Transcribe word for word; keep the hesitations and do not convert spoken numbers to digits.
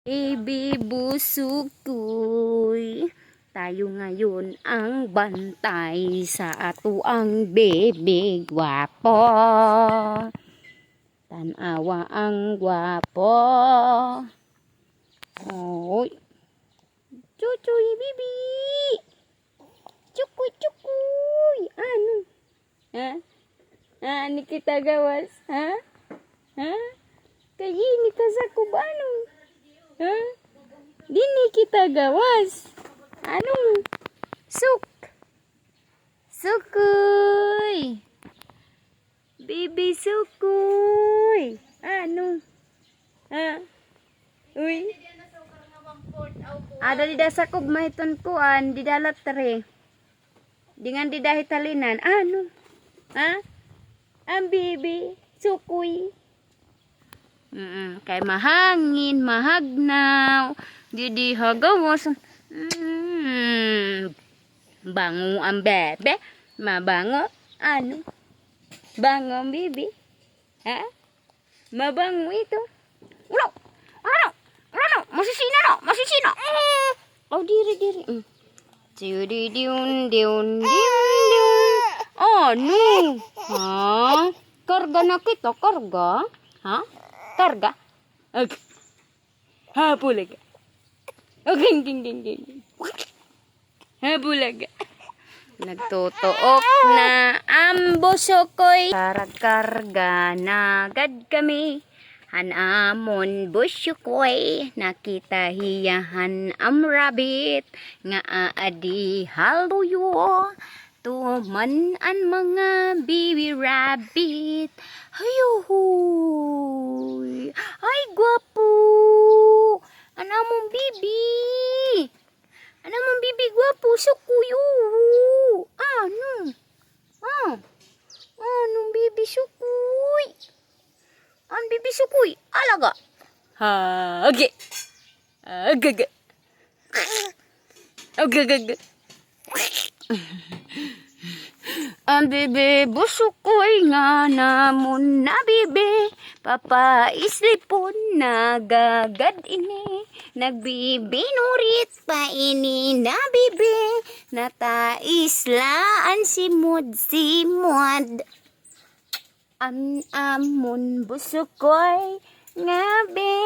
Bibi Busukoy, tayo ngayon ang bantay sa atoang bibi gwapo. Tan-awa ang gwapo. Oy. Chuchuy, bibi. Chukuy, chukuy. Ano? Ha? Ha? Ini kita gawas? Ha? Ha? Kay ini ka sakob, ano? Ha? Dinhi kita gawas. Ano? Suk. Sukoy. Bibi Sukoy. Ano? Ha? Uy. Ada dida sakob ma hiton kuan, dida latre. Dingan dida hit halinan. Ano? Ha? An bibi Sukoy. Mm, kay mahangin, mahagnaw. Didi ha gawas. Mm, bango an bibi. Mabango. Ano? Bango an bibi. Ha? Mabango ito. Ulo! Ano? Ano? Masisina na! Masisina! Oh, diri, diri. Mm. Diun, diun, diun, diun, diun. Ano? Ha? Karga na kita, karga? Ha? Karga? Ag. Ha, bulaga. Ag, ging, ging, ging, ging. Ha, bulaga. Nagtutuok na an Busukoy. Karag-karga na gad kami. Han amon Busukoy, nakita hiya han am rabbit nga aadi ha luyo. Tuman an mga bibi rabbit. Hayuhuy. Ay, gwapo. An amon bibi. An amon bibi gwapo, Sukoy, oo. Ano? Ah. Ano, bibi Sukoy? An bibi Sukoy, alaga. Ha, agi. Agaga. Agaga. An bibi Busukoy nga namon na bibi, papaislipon na gagad ini. Nagbibinurit pa ini na bibi, nataisla an simod-simod. An amon Busukoy nga bibi.